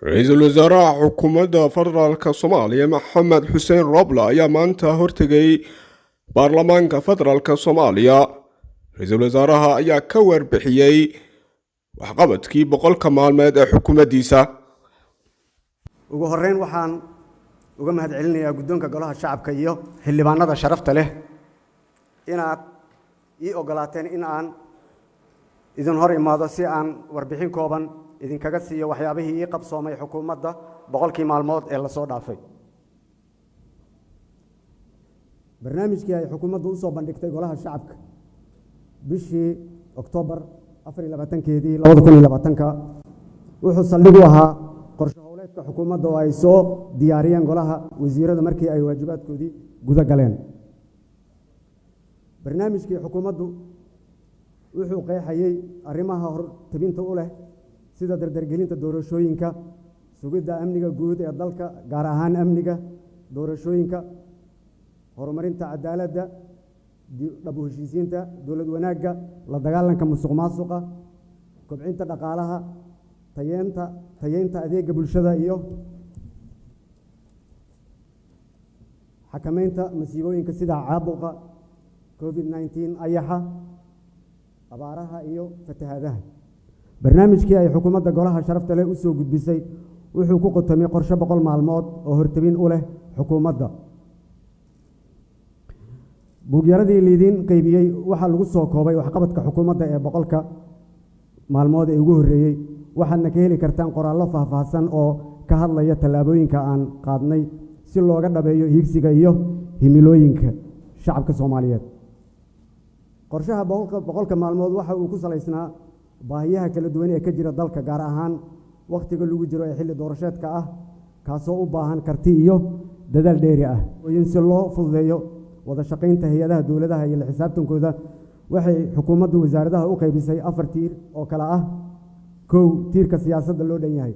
Ra-iisul wasaaraha xukuumadda federaalka Soomaaliya, Maxamed Xuseen Roble, ayaa maanta hortegay baarlamaanka federaalka Soomaaliya. Ra-iisul wasaaraha ayaa ka warbixiyey waxqabadkii 100-ka maalmeed ee xukuumaddiisa. Ugu horreyn, waxaan uga mahad celinayaa guddoonka Golaha Shacabka iyo xildhibaanada sharafta leh inaad ii oggolaateen in aan idin hor imaado si aan warbixin kooban idinkaga siiyo waxyaabihii ii qabsoomay xukuumadda 100-kii maalmood ee lasoo dhaafay. Barnaamijkii ay xukuumaddu u soo bandhigtay Golaha Shacabka bishii Oktoobar 24-keedii 2020-ka wuxuu saldhig u ahaa qorshe howleedka xukuumadda oo ay soo diyaariyeen golaha wasiirada markii ay waajibaadkoodii guda galeen. Barnaamijkii xukuumaddu wuxuu qeexayey arrimaha hortabinta u leh, sida dardargelinta doorashooyinka, sugidda amniga guud ee dalka, gaar ahaan amniga doorashooyinka, horumarinta cadaaladda, dhab u heshiisiinta, dowlad wanaagga, la dagaalanka musuq maasuqa, kobcinta dhaqaalaha, tayeynta adeegga bulshada iyo xakameynta masiibooyinka sida caabuqa COVID-19, ayaxa, abaaraha iyo fatahaadaha. Barnaamijkii ay xukuumadda golaha sharafta leh u soo gudbisay wuxuu ku qotomay qorshe 100 maalmood oo hortabin u leh xukuumadda. Buugyaradii liidiin qaybiyey waxaa lagu soo koobay waxqabadka xukuumadda ee 100-ka maalmood ee ugu horreeyey, waxaadna ka heli kartaan qoraallo faahfaahsan oo ka hadlaya tallaabooyinka aan qaadnay si looga dhabeeyo hiigsiga iyo himilooyinka shacabka Soomaaliyeed. Qorshaha 100-ka maalmood waxa uu ku salaysnaa baahiyaha kala duwan ee ka jira dalka, gaar ahaan wakhtiga lagu jiro ee xilli doorasheedka ah, kaasoo u baahan karti iyo dadaal dheeri ah in si loo fududeeyo wada shaqaynta hay-adaha dowladaha iyo la xisaabtankooda. Waxay xukuumaddu wasaaradaha u qaybisay afar tiir oo kale ah: kow, tiirka siyaasadda loo dhan yahay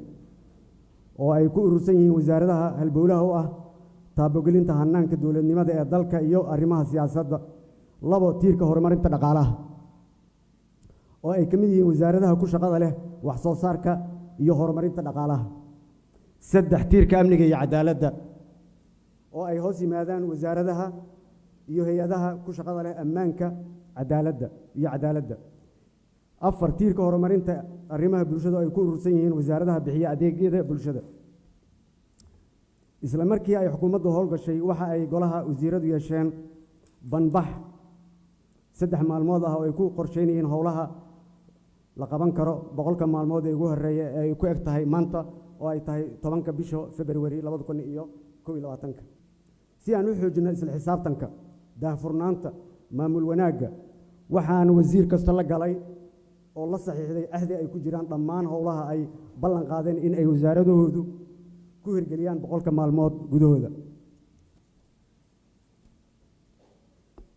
oo ay ku urursan yihiin wasaaradaha halbowlaha u ah taabogelinta hanaanka dowladnimada ee dalka iyo arrimaha siyaasadda; labo, tiirka horumarinta dhaqaalaha oo ay ka mid yihiin wasaaradaha ku shaqada leh wax soo saarka iyo horumarinta dhaqaalaha; saddex, tiirka amniga iyo cadaaladda oo ay hoos yimaadaan wasaaradaha iyo hay-adaha ku shaqada leh ammaanka, cadaaladda iyo cadaaladda; afar, tiirka horumarinta arrimaha bulshada oo ay ku urursan yihiin wasaaradaha bixiya adeegyada bulshada. Isla markii ay xukuumaddu howlgashay, waxa ay golaha wasiiradu yeesheen banbax 3 maalmood ah oo ay ku qorsheynayeen howlaha la qaban karo 100-ka maalmood ee ugu horreeya ee ay ku eg tahay maanta oo ay tahay 10-ka bisha Februari 2021-ka. Si aan u xoojinno isla xisaabtanka, daahfurnaanta, maamul wanaagga, waxaan wasiir kasta la galay oo la saxiixday axdi ay ku jiraan dhammaan howlaha ay ballan qaadeen in ay wasaaradahoodu ku hirgeliyaan 100-ka maalmood gudahooda.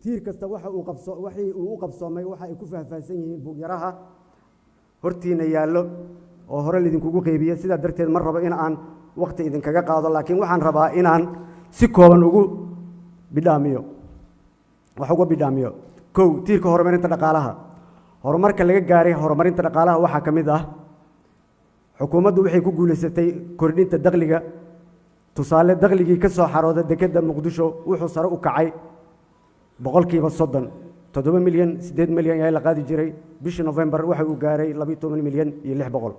Tiir kasta waxa uu qabso, waxii uu u qabsoomay waxa ay ku faahfaahsan yihiin buugyaraha hortiina yaallo oo hore laydinkugu qeybiye. Sidaa darteed ma rabo in aan wakhti idinkaga qaado, laakiin waxaan rabaa inaan si kooban ugu bidhaamiyo, wax uga bidhaamiyo. Kow, tiirka horumarinta dhaqaalaha. Horumarka laga gaaray horumarinta dhaqaalaha waxaa ka mid ah xukuumaddu waxay ku guulaysatay kordhinta dakhliga. Tusaale, dakhligii ka soo xarooda dekedda Muqdisho wuxuu sare u kacay 30%. 7 milyan, 8 milyan ayaa la qaadi jiray, bishii Nofembar waxa uu gaaray 12 milyan iyo 600,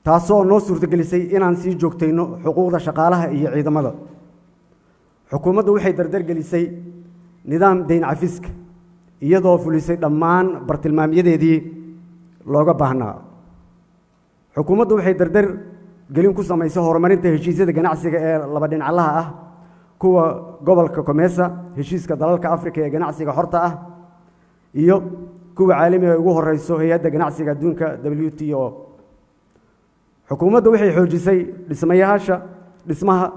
taasoo noo suurtagelisay inaan sii joogtayno xuquuqda shaqaalaha iyo ciidamada. Xukuumaddu waxay dardargelisay nidaam deyn cafiska iyadoo fulisay dhammaan bartilmaamyadeedii looga baahnaa. Xukuumaddu waxay dardar gelin ku samaysay horumarinta heshiisyada ganacsiga ee laba dhinaclaha ah, kuwa gobolka COMESA, heshiiska dalalka Afrika ee ganacsiga xorta ah iyo kuwa caalamiga ay ugu horeyso Hay-adda Ganacsiga Adduunka, WTO. Xukuumaddu waxay xoojisay dhismayaasha dhismaha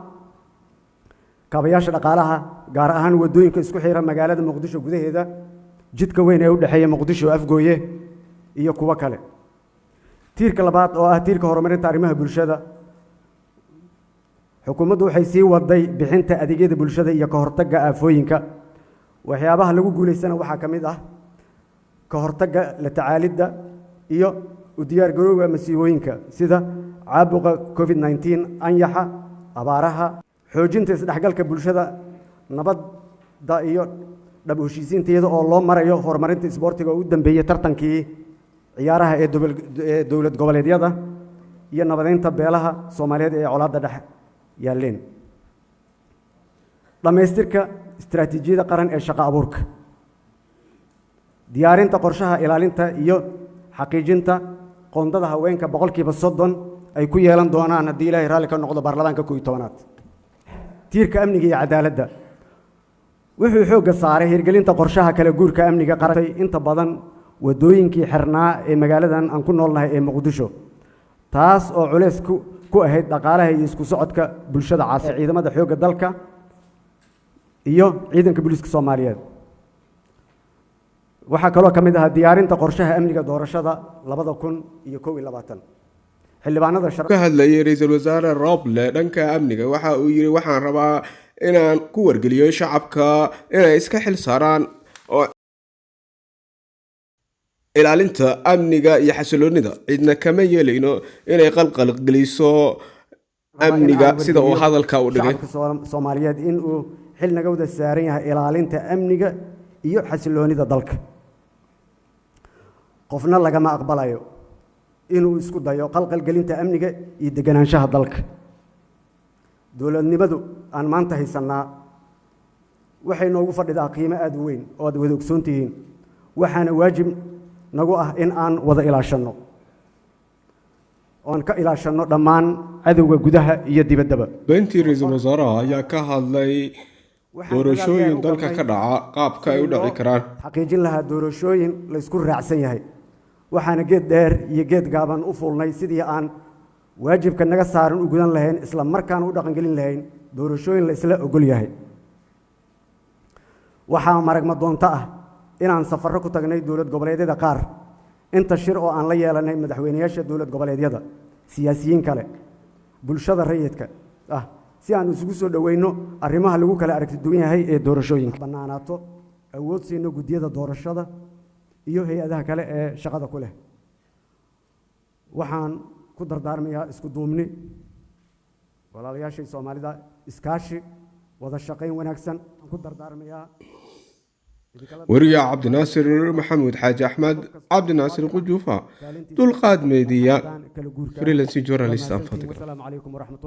kaabayaasha dhaqaalaha, gaar ahaan waddooyinka isku xira magaalada Muqdisho gudaheeda, jidka weyn ee u dhexeeya Muqdisho Afgooye iyo kuwo kale. Tiirka labaad oo ah tiirka horumarinta arrimaha bulshada, xukuumaddu waxay sii waday bixinta adeegyada bulshada iyo ka hortagga aafooyinka. Waxyaabaha lagu guulaystana waxaa ka mid ah ka hortagga, la tacaalidda iyo U diyaargarowga masiibooyinka sida caabuqa COVID-19, anyaxa, abaaraha, xoojinta isdhexgalka bulshada, nabadda iyo dhab heshiisiinta, iyada oo loo marayo horumarinta isboortiga oo u dambeeyey tartankii ciyaaraha ee dowlad goboleedyada, iyo nabadeynta beelaha Soomaaliyeed ee colaadda dhex yaalleen, dhammaystirka istaraatiijiyada qaran ee shaqo abuurka, diyaarinta qorshaha ilaalinta iyo xaqiijinta qoondada haweenka 30% ay ku yeelan doonaan, haddii Ilaahay raalli ka noqdo, baarlamaanka 11aad. Tiirka amniga iyo cadaaladda wuxuu xoogga saaray hirgelinta qorshaha kala guurka amniga qaratay inta badan waddooyinkii xirnaa ee magaaladan aan ku noolnahay ee Muqdisho, taas oo culeys ku ahayd dhaqaalaha iyo isku socodka bulshada caasi. Ciidamada xoogga dalka iyo ciidanka booliiska Soomaaliyeed waxaa kaloo ka mid ahaa diyaarinta qorshaha amniga doorashada 2021. Xildhibaanada Ka hadlayay ra-iisul wasaare Roble dhanka amniga, waxa uu yidhi: "Waxaan rabaa inaan ku wargeliyo shacabka inay iska xil saaraan oo ilaalinta amniga iyo xasiloonida. Cidna kama yeelayno inay qalqalgeliso amniga," sida uu hadalka u dhigay. Shacabka Soomaaliyeed in uu xil naga wada saaran yahay ilaalinta amniga iyo xasiloonida dalka. Qofna lagama aqbalayo inuu isku dayo qalqalgelinta amniga iyo deganaanshaha dalka. Dowladnimadu aan maanta haysannaa waxay noogu fadhidaa qiimo aada u weyn oo aad wada ogsoon tihiin, waxaana waajib nagu ah in aan wada ilaashanno oon ka ilaashanno dhammaan cadowga gudaha iyo dibaddaba. Beentii ra-iisul wasaaraha ayaa ka hadlay Waxaan doorashooyin dadaal dheer u dalka ka galnay dhaca, qaabka ay u sidii dhici loo karaan. xaqiijin lahaa doorashooyin la isku raacsan yahay, waxaana geed dheer iyo geed gaaban u fuulnay sidii aan waajibka naga saaran u gudan lahayn, isla markaana u dhaqangelin lahayn doorashooyin la isla ogol yahay. Waxaa maragma doonto ah inaan safarro ku tagnay dowlad goboleedyada qaar, inta shir oo aan la yeelanay madaxweyneyaasha dowlad goboleedyada, siyaasiyiin kale, bulshada rayidka ah, si aan isugu soo dhoweyno arrimaha lagu kala aragti duwan yahay ee doorashooyinka bannaanaato, awood siino guddiyada doorashada iyo hay-adaha kale ee shaqada ku leh. Waxaan ku dardaarmayaa isku duubni walaalayaashay Soomaalida, iskaashi, wada shaqayn wanaagsan. Waxaan ku dardaarmayaa Wariye Cabdinaasir Maxamuud Xaaji Axmed, Cabdinaasir Qujuufa, Dulqaad Media, kala guurka. freelance journalist and photographer. Wasalaamu calaykum waraxmatullahi.